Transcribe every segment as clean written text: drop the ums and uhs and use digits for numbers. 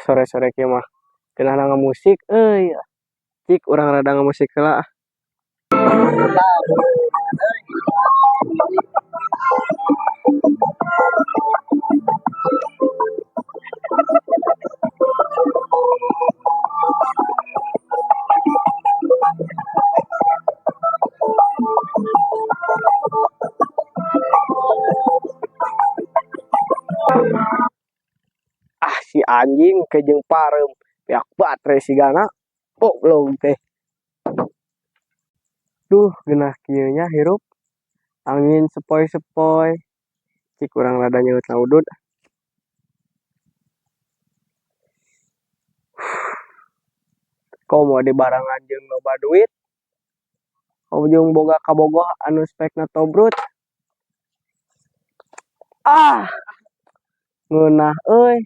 Sore-sore kieu mah geunahna ngamusik euy. Cik urang rada ngamusik heula ah. Ah, si anjing ke jeung pareum beak baterai sigana goblok teh. Duh, geunah kieu nya hirup. Angin sepoi-sepoi. Cik urang rada nyeut udud. Komo dibarengan jeung loba duit. Jeung boga kabogoh anu spekna tobrut. Ah, ngeunah euy.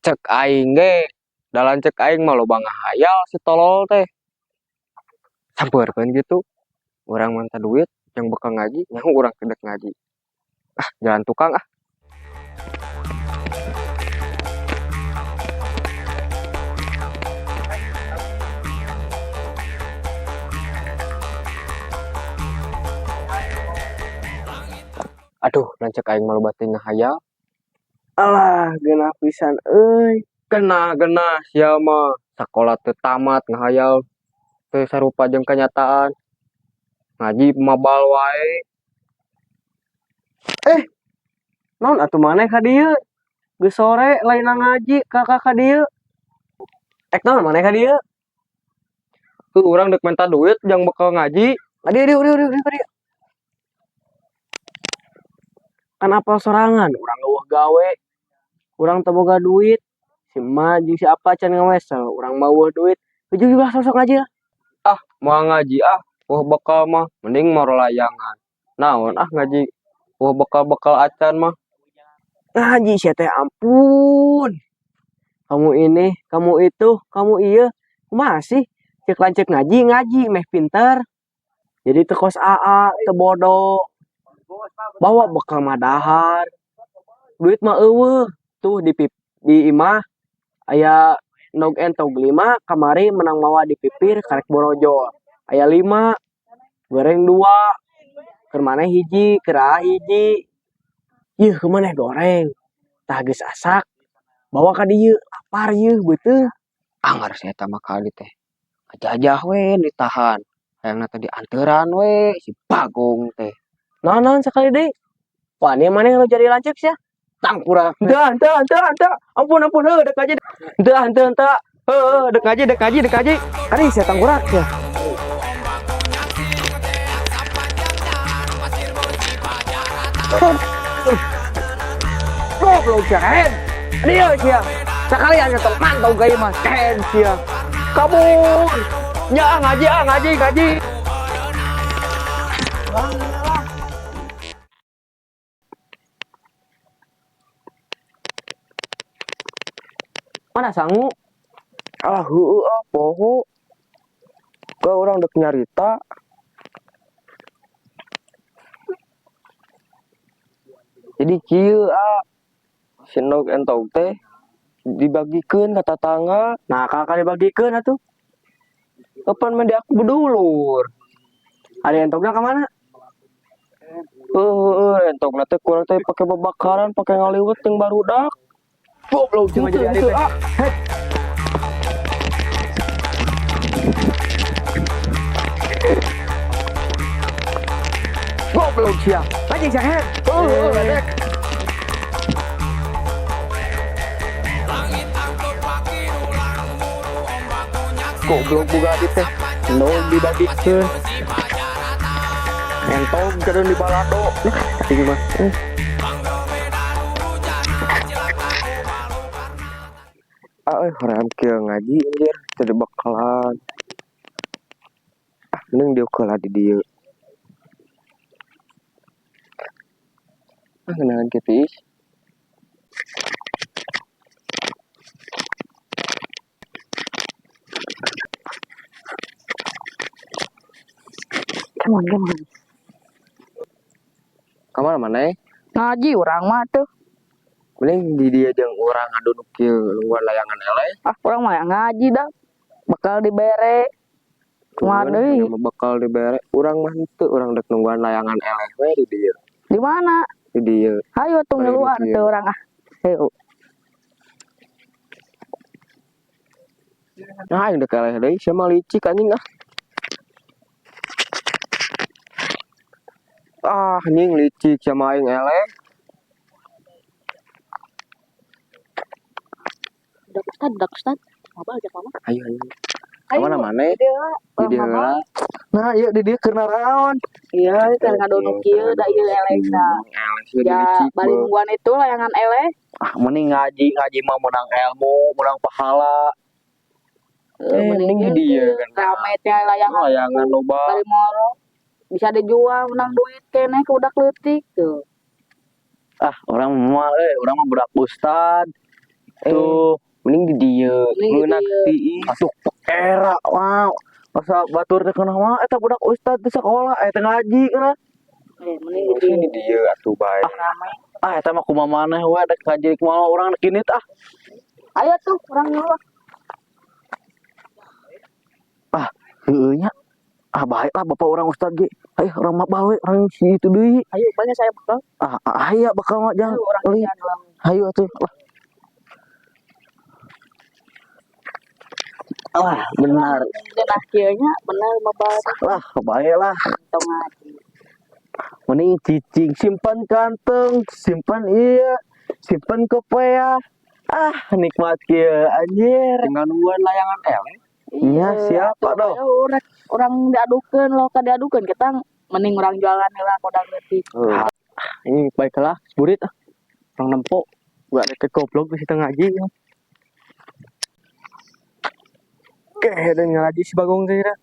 Cek aing ge, dalan cek aing mah loba ngahayal si tolol teh. Sampeurkeun gitu. Urang manta duit yang bekal ngaji, nyaho urang kedek ngaji. Ah, jalan tukang ah. Aduh, lanceuk aing mah loba teuing ngahayal. Alah, geunah pisan euy. Genah-genah sia mah sakola teu tamat ngahayal teu sarupa jeung kenyataan. Ngaji mabal wae. Eh, naon atuh maneh ka dieu? Geus sore lain ngaji kakak ka dieu. Ek naon maneh ka dieu? Tuh urang deuk minta duit jang bekal ngaji. Ka dieu dieu dieu dieu ka dieu. Kan apal sorangan, urang eueuh gawe. Urang teu boga duit. Si emak jeung si apa can ngawesel, urang mah eueuh duit. Heujuh ulah sok-sok ngaji lah. Ah, moal ngaji ah, eueuh bekal mah mending moro layangan. Naon ah ngaji eueuh bekal-bekal acan mah. Ngaji sia teh ampun. Kamu ini, kamu itu, kamu ieu. Kumaha sih? Ceuk lanceuk ngaji, ngaji meh pinter. Jadi teu kos aa, teu bodoh. Bawa bekal mah dahar. Duit mah eueuh. Tuh di pip, di imah aya nog entog 5 kamari menang mawa di pipir karek borojol. Aya 5, goreng 2, keur maneh hiji, keur aa hiji. Yeuh keur maneh goreng. Tah geus asak. Bawa ka dieu, lapar yeuh beuteung. Anggar si eta mah ka dieu teh. Ngajajah we ditahan. Hayangna teh dianteuran we si Bagong teh. Naon-naon sakali deui? Wah, ieu maneh nu jadi lanceuk sia. Tangkurak. Henteu, henteu, henteu, henteu. Ampun, ampun, heuh, dek ngaji. Henteu, henteu, henteu. Heuh, dek ngaji, dek ngaji, dek ngaji. Kari sia tangkurak sia. Goblok sia, keren. Dieu sia. Sakalian nyetok mantau ka ieu mah, keren sia. Kabur. Nya ngaji ah, ngaji, ngaji. Mana sangu? Alah heueuh ah poho. Ke urang dek nyarita. Jadi kieu ah si nog entog teh dibagikeun ka tatangga. Nah, kakak dibagikeun atuh. Kapan mah di aku bedulur. Ada entogna ka mana? Heueuh, entogna teh kurang teh pake babakaran, pake ngaliwet jeung barudak. Goblok cuma jadi Henteu, ari teh. ah. Hek. Goblok sia. Anjing sia hek. Heueuh, hek. Goblok boga adit teh. Endog dibagikeun. Entog keun di balado. Nah, ieu mah. Ah, hoream kieu ngaji anjir, teu dibekalan. Ah, mending diuk heula di dieu. Ah, ngeunaheun kieu tiis. Come on, come on. Ka mana maneh? Ngaji urang mah tuh. Mending di dieu jeung urang ngadu nu kieu nungguan layangan eleh. Ah, urang mah ngaji dah. Bakal dibere. Kumaha deui? Mah bakal dibere. Urang mah henteu, urang dek nungguan layangan eleh we di dieu. Di mana? Di dieu. Hayu tuh ngeluan Bari teu urang ah. Hayu. Nah, aing dek eleh deui sia mah licik anjing ah. Ah, anjing licik sia mah aing eleh. Budak ustad, budak ustad. Mabal ajak mama. Ayo, ayo. Ayo. Kemana mana? Di dieu lah. Di dieu lah. Nah, ieu di dieu keur naraon? Iya, kan ngadonu kieu da ieu eleh da. Eleh sih Ya, licik. bari nungguan itu layangan eleh. Ah, mending ngaji, ngaji mah menang ilmu, menang pahala. Mending di dieu kan. Rame teh layangan. Layangan loba. Bari moro. Bisa dijual menang duit keneh ke budak leutik tuh. Ah, orang mah urang mah budak ustad. Tuh, Mending di dieu. Mending di Ngeunah dieu. tiis. atuh era wow. Masa batur teh kenah mah eta budak ustad di sekolah eta ngaji kana. Mending di Di dieu. dieu atuh bae. Rame. Ah, eta mah kumaha maneh we dek ngaji kumaha urang dek init ah. Ayo tuh urang ngeluh. Ah, heueuh nya. Ah, baik lah bapak orang ustad ge. Ayo urang mabal we, urang si itu deui. Ayo banyak saya bakal. Ah, aya bakal mah jang. Ayo urang Euy. jalan. Hayu atuh. Lah. Ah, benar. Nah, kieu nya bener mabal teh. Lah, bae lah. Tong ngaji. Mending cicing simpan kantong, simpan iya, simpan kopea. Ah, nikmat kieu anjir. Tinggal nungguan layangan eleh. Iya, siapa atuh, dong? ayo, urang diadukeun loh, ka diadukeun kita mending urang jualan heula kodang leutik. Ini baiklah, burit ah. Urang nempo. Gua ada ke goblok di situ ngaji. Oke, dan ngaji si Bagong teh kira.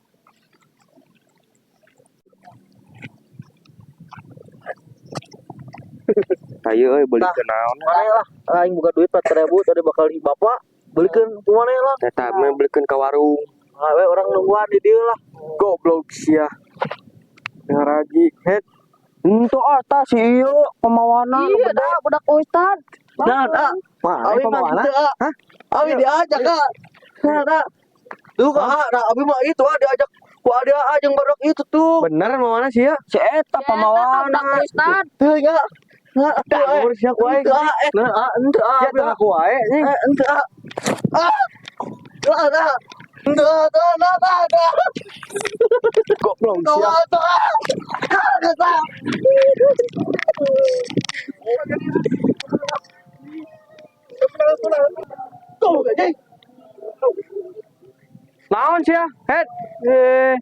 Ayo euy belikeun naon. Mana lah, aing buka duit 4.000 tadi bakal di bapak belikeun ku maneh lah. Eta mah belikeun ka warung. Ah, we urang nungguan di dieu lah. Goblok sia. Ngaraji head. Henteu ah tah si ieu pemawana nu Iya, gede. dah budak ustad. Nah, dah. Mah, Abi mah pemawana. gitu ah. Hah? Abi diajak ah. Nah, dah. Tuh ah, nah, abi mah itu ah diajak ku ade ah jeung barudak itu tuh. Bener pemawana sih ya? Si eta pemawana. Budak ustad. Teu nya. Nah, atuh Dah, eh. urus sia ku aing. Henteu ah, eh. Nah, Ah, henteu ah, sia abi teu ah. ngaku wae anjing. Eh, henteu ah. Ah. Ah, dah. Henteu ah, dah, dah, dah, dah. Goblok sia. Atuh, ah. Ah, dah. Tuh, anjing. Naon sia? Head. Eh.